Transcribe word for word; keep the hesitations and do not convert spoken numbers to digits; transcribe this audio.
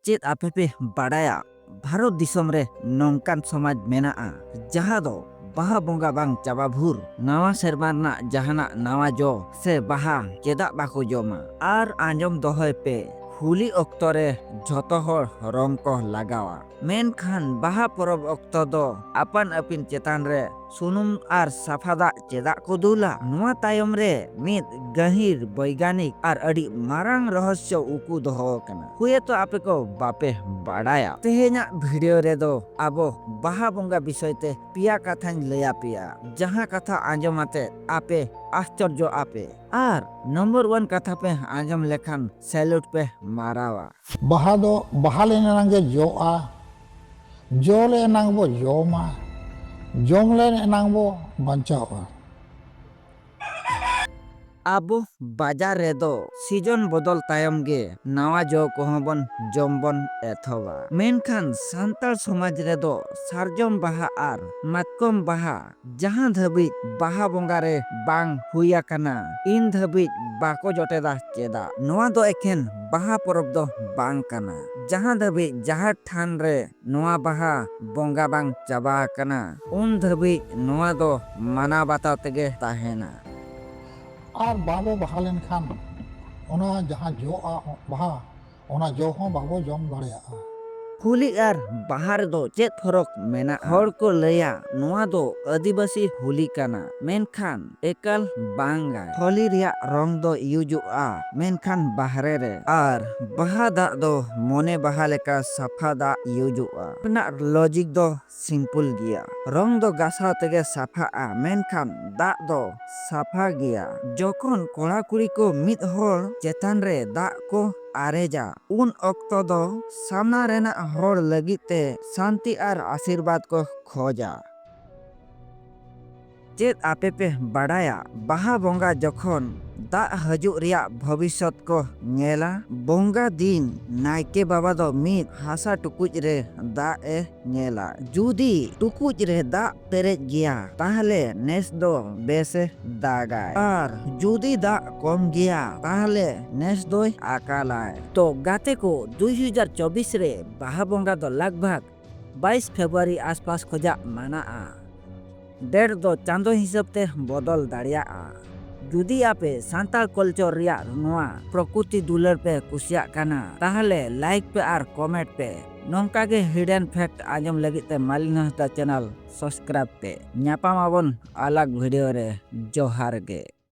ᱪᱮᱫ ᱟᱯᱮ ᱯᱮ ᱵᱟᱰᱟᱭᱟ? ᱵᱷᱟᱨᱚᱛ ᱫᱤᱥᱚᱢ ᱨᱮ ᱱᱚᱝᱠᱟᱱ ᱥᱚᱢᱟᱡᱽ ᱢᱮᱱᱟᱜᱼᱟ, ᱡᱟᱦᱟᱸ ᱫᱚ ᱵᱟᱦᱟ ᱵᱚᱸᱜᱟ ᱵᱟᱝ ᱪᱟᱵᱟ ᱵᱷᱩᱨ ᱱᱟᱣᱟ ᱥᱮᱨᱢᱟ ᱨᱮᱱᱟᱜ ᱡᱟᱦᱟᱱᱟᱜ ᱱᱟᱣᱟ ᱡᱚ ᱥᱮ ᱵᱟᱦᱟ ᱪᱮᱫᱟᱜ ᱵᱟᱠᱚ ᱡᱚᱢᱟ? ᱟᱨ ᱟᱸᱡᱚᱢ ᱫᱚᱦᱚᱭ ᱯᱮ, ᱦᱳᱞᱤ ᱚᱠᱛᱚ ᱨᱮ ᱡᱷᱚᱛᱚ ᱦᱚᱲ ᱨᱚᱝ ᱠᱚ ᱞᱟᱜᱟᱣᱟ, ᱢᱮᱱᱠᱷᱟᱱ ᱵᱟᱦᱟ ᱯᱚᱨᱚᱵᱽ ᱚᱠᱛᱚ ᱫᱚ ᱟᱯᱟᱱ ᱟᱹᱯᱤᱱ ᱪᱮᱛᱟᱱ ᱨᱮ ᱥᱩᱱᱩᱢ ᱟᱨ ᱥᱟᱯᱷᱟ ᱫᱟᱜ ᱪᱮᱫᱟᱜ ᱠᱚ ᱫᱩᱞᱟ? ᱱᱚᱣᱟ ᱛᱟᱭᱚᱢ ᱨᱮ ᱢᱤᱫ ᱜᱟᱹᱦᱤᱨ ᱵᱳᱭᱜᱟᱱᱤᱠ ᱟᱨ ᱟᱹᱰᱤ ᱢᱟᱨᱟᱝ ᱨᱚᱦᱚᱥᱭᱚ ᱩᱠᱩ ᱫᱚᱦᱚ ᱟᱠᱟᱱᱟ᱾ ᱦᱩᱭᱮᱛᱚ ᱟᱯᱮ ᱠᱚ ᱵᱟᱯᱮ ᱵᱟᱰᱟᱭᱟ᱾ ᱛᱮᱦᱮᱧᱟᱜ ᱵᱷᱤᱰᱤᱭᱳ ᱨᱮᱫᱚ ᱟᱵᱚ ᱵᱟᱦᱟ ᱵᱚᱸᱜᱟ ᱵᱤᱥᱚᱭ ᱛᱮ ᱯᱮᱭᱟ ᱠᱟᱛᱷᱟᱧ ᱞᱟᱹᱭ ᱟᱯᱮᱭᱟ, ᱡᱟᱦᱟᱸ ᱠᱟᱛᱷᱟ ᱟᱸᱡᱚᱢ ᱟᱛᱮ ᱟᱯᱮ ᱟᱥᱪᱚᱨᱡᱚ ᱟᱯᱮ᱾ ᱟᱨ ᱱᱚᱢᱵᱚᱨ ᱳᱣᱟᱱ ᱠᱟᱛᱷᱟ ᱯᱮ ᱟᱸᱡᱚᱢ ᱞᱮᱠᱷᱟᱱ ᱥᱮᱞᱩᱴ ᱯᱮ ᱢᱟᱨᱟᱣᱟ᱾ ᱵᱟᱦᱟ ᱫᱚ ᱵᱟᱦᱟ ᱞᱮᱱ ᱮᱱᱟᱝ ᱜᱮ ᱡᱚᱜᱼᱟ, ᱡᱚ ᱞᱮ ᱮᱱᱟᱝ ᱵᱚ ᱡᱚᱢᱟ, ᱡᱚᱢ ᱞᱮᱱ ᱮᱱᱟᱝ ᱵᱚ ᱵᱟᱧᱪᱟᱣᱼᱟ᱾ ᱟᱵᱚ ᱵᱟᱡᱟᱨ ᱨᱮᱫᱚ ᱥᱤᱡᱚᱱ ᱵᱚᱫᱚᱞ ᱛᱟᱭᱚᱢ ᱜᱮ ᱱᱟᱣᱟ ᱡᱚ ᱠᱚᱦᱚᱸ ᱵᱚᱱ ᱡᱚᱢ ᱵᱚᱱ ᱮᱛᱚᱦᱚᱵᱟ, ᱢᱮᱱᱠᱷᱟᱱ ᱥᱟᱱᱛᱟᱲ ᱥᱚᱢᱟᱡᱽ ᱨᱮᱫᱚ ᱥᱟᱨᱡᱚᱢ ᱵᱟᱦᱟ ᱟᱨ ᱢᱟᱛᱠᱚᱢ ᱵᱟᱦᱟ ᱡᱟᱦᱟᱸ ᱫᱷᱟᱹᱵᱤᱡ ᱵᱟᱦᱟ ᱵᱚᱸᱜᱟ ᱨᱮ ᱵᱟᱝ ᱦᱩᱭ ᱟᱠᱟᱱᱟ, ᱤᱱ ᱫᱷᱟᱹᱵᱤᱡ ᱵᱟᱠᱚ ᱡᱚᱴᱮᱫᱟ᱾ ᱪᱮᱫᱟᱜ? ᱱᱚᱣᱟ ᱫᱚ ᱮᱠᱷᱮᱱ ᱵᱟᱦᱟ ᱯᱚᱨᱚᱵᱽ ᱫᱚ ᱵᱟᱝ ᱠᱟᱱᱟ᱾ ᱡᱟᱦᱟᱸ ᱫᱷᱟᱹᱵᱤᱡ ᱡᱟᱦᱮᱨ ᱛᱷᱟᱱ ᱨᱮ ᱱᱚᱣᱟ ᱵᱟᱦᱟ ᱵᱚᱸᱜᱟ ᱵᱟᱝ ᱪᱟᱵᱟ ᱟᱠᱟᱱᱟ, ᱩᱱ ᱫᱷᱟᱹᱵᱤᱡ ᱱᱚᱣᱟ ᱫᱚ ᱢᱟᱱᱟᱣ ᱵᱟᱛᱟᱣ ᱛᱮᱜᱮ ᱛᱟᱦᱮᱱᱟ᱾ ᱟᱨ ᱵᱟᱵᱚ ᱵᱟᱦᱟ ᱞᱮᱱᱠᱷᱟᱱ ᱚᱱᱟ ᱡᱟᱦᱟᱸ ᱡᱚᱜᱼᱟ ᱵᱟᱦᱟ, ᱚᱱᱟ ᱡᱚ ᱦᱚᱸ ᱵᱟᱵᱚ ᱡᱚᱢ ᱫᱟᱲᱮᱭᱟᱜᱼᱟ᱾ ᱦᱳᱞᱤ ᱟᱨ ᱵᱟᱦᱟ ᱨᱮᱫᱚ ᱪᱮᱫ ᱯᱷᱚᱨᱚᱠ ᱢᱮᱱᱟᱜᱼᱟ? ᱦᱚᱲ ᱠᱚ ᱞᱟᱹᱭᱟ ᱱᱚᱣᱟ ᱫᱚ ᱟᱹᱫᱤᱵᱟᱹᱥᱤ ᱦᱳᱞᱤ ᱠᱟᱱᱟ, ᱢᱮᱱᱠᱷᱟᱱ ᱮᱠᱟᱞ ᱵᱟᱝ ᱜᱟᱭ᱾ ᱦᱳᱞᱤ ᱨᱮᱭᱟᱜ ᱨᱚᱝ ᱫᱚ ᱤᱭᱩᱡᱚᱜᱼᱟ, ᱢᱮᱱᱠᱷᱟᱱ ᱵᱟᱦᱨᱮ ᱨᱮ, ᱟᱨ ᱵᱟᱦᱟ ᱫᱟᱜ ᱫᱚ ᱢᱚᱱᱮ ᱵᱟᱦᱟ ᱞᱮᱠᱟ ᱥᱟᱯᱷᱟ ᱫᱟᱜ ᱤᱭᱩᱡᱚᱜᱼᱟ᱾ ᱨᱮᱱᱟᱜ ᱞᱚᱡᱤᱠ ᱫᱚ ᱥᱤᱢᱯᱩᱞ ᱜᱮᱭᱟ᱾ ᱨᱚᱝ ᱫᱚ ᱜᱟᱥᱟᱣ ᱛᱮᱜᱮ ᱥᱟᱯᱷᱟᱜᱼᱟ, ᱢᱮᱱᱠᱷᱟᱱ ᱫᱟᱜ ᱫᱚ ᱥᱟᱯᱷᱟ ᱜᱮᱭᱟ᱾ ᱡᱚᱠᱷᱚᱱ ᱠᱚᱲᱟ ᱠᱩᱲᱤ ᱠᱚ ᱢᱤᱫ ᱦᱚᱲ ᱪᱮᱛᱟᱱ ᱨᱮ ᱫᱟᱜ ᱠᱚ ᱟᱨᱮᱡᱟ, ᱩᱱ ᱚᱠᱛᱚ ᱫᱚ ᱥᱟᱢᱱᱟ ᱨᱮᱱᱟᱜ ᱦᱚᱲ ᱞᱟᱹᱜᱤᱫ ᱛᱮ ᱥᱟᱱᱛᱤ ᱟᱨ ᱟᱥᱤᱨᱵᱟᱫᱽ ᱠᱚ ᱠᱷᱚᱡᱟ᱾ ᱪᱮᱫ ᱟᱯᱮ ᱯᱮ ᱵᱟᱲᱟᱭᱟ, ᱵᱟᱦᱟ ᱵᱚᱸᱜᱟ ᱡᱚᱠᱷᱚᱱ ᱫᱟᱜ ᱦᱤᱡᱩᱜ ᱨᱮᱭᱟᱜ ᱵᱷᱚᱵᱤᱥᱥᱚᱛ ᱠᱚ ᱧᱮᱞᱟ? ᱵᱚᱸᱜᱟ ᱫᱤᱱ ᱱᱟᱭᱠᱮ ᱵᱟᱵᱟ ᱫᱚ ᱢᱤᱫ ᱦᱟᱥᱟ ᱴᱩᱠᱩᱡ ᱨᱮ ᱫᱟᱜ ᱮ ᱧᱮᱞᱟ᱾ ᱡᱩᱫᱤ ᱴᱩᱠᱩᱡ ᱨᱮ ᱫᱟᱜ ᱯᱮᱨᱮᱡ ᱜᱮᱭᱟ, ᱛᱟᱦᱞᱮ ᱱᱮᱥ ᱫᱚ ᱵᱮᱥᱮ ᱫᱟᱜᱟᱭ, ᱟᱨ ᱡᱩᱫᱤ ᱫᱟᱜ ᱠᱚᱢ ᱜᱮᱭᱟ, ᱛᱟᱦᱞᱮ ᱱᱮᱥ ᱫᱚᱭ ᱟᱠᱟᱞᱟᱭ᱾ ᱛᱚ ᱜᱟᱛᱮ ᱠᱚ, ᱫᱩᱭ ᱦᱟᱡᱟᱨ ᱪᱚᱵᱵᱤᱥ ᱨᱮ ᱵᱟᱦᱟ ᱵᱚᱸᱜᱟ ᱫᱚ ᱞᱟᱜᱽ ᱵᱷᱟᱜᱽ ᱵᱟᱭᱤᱥ ᱯᱷᱮᱵᱽᱨᱩᱣᱟᱨᱤ ᱟᱥᱯᱟᱥ ᱠᱷᱚᱡᱟᱜ ᱢᱟᱱᱟᱜᱼᱟ᱾ ᱰᱮᱴ ᱫᱚ ᱪᱟᱸᱫᱚ ᱦᱤᱥᱟᱹᱵ ᱛᱮ ᱵᱚᱫᱚᱞ ᱫᱟᱲᱮᱭᱟᱜᱼᱟ᱾ ᱡᱩᱫᱤ ᱟᱯᱮ ᱥᱟᱱᱛᱟᱲ ᱠᱚᱞᱪᱚᱨ ᱨᱮᱭᱟᱜ ᱱᱚᱣᱟ ᱯᱨᱚᱠᱨᱤᱛᱤ ᱫᱩᱞᱟᱹᱲ ᱯᱮ ᱠᱩᱥᱤᱭᱟᱜ ᱠᱟᱱᱟ, ᱛᱟᱦᱞᱮ ᱞᱟᱭᱤᱠ ᱯᱮ ᱟᱨ ᱠᱚᱢᱮᱱᱴ ᱯᱮ᱾ ᱱᱚᱝᱠᱟ ᱜᱮ ᱦᱤᱰᱮᱱ ᱯᱷᱮᱠᱴ ᱟᱸᱡᱚᱢ ᱞᱟᱹᱜᱤᱫ ᱛᱮ ᱢᱟᱞᱤᱱ ᱦᱟᱸᱥᱫᱟ ᱪᱮᱱᱮᱞ ᱥᱟᱵᱥᱠᱨᱟᱭᱤᱵ ᱯᱮ᱾ ᱧᱟᱯᱟᱢ ᱟᱵᱚᱱ ᱟᱞᱟᱜᱽ ᱵᱷᱤᱰᱤᱭᱳ ᱨᱮ᱾ ᱡᱚᱦᱟᱨ ᱜᱮ᱾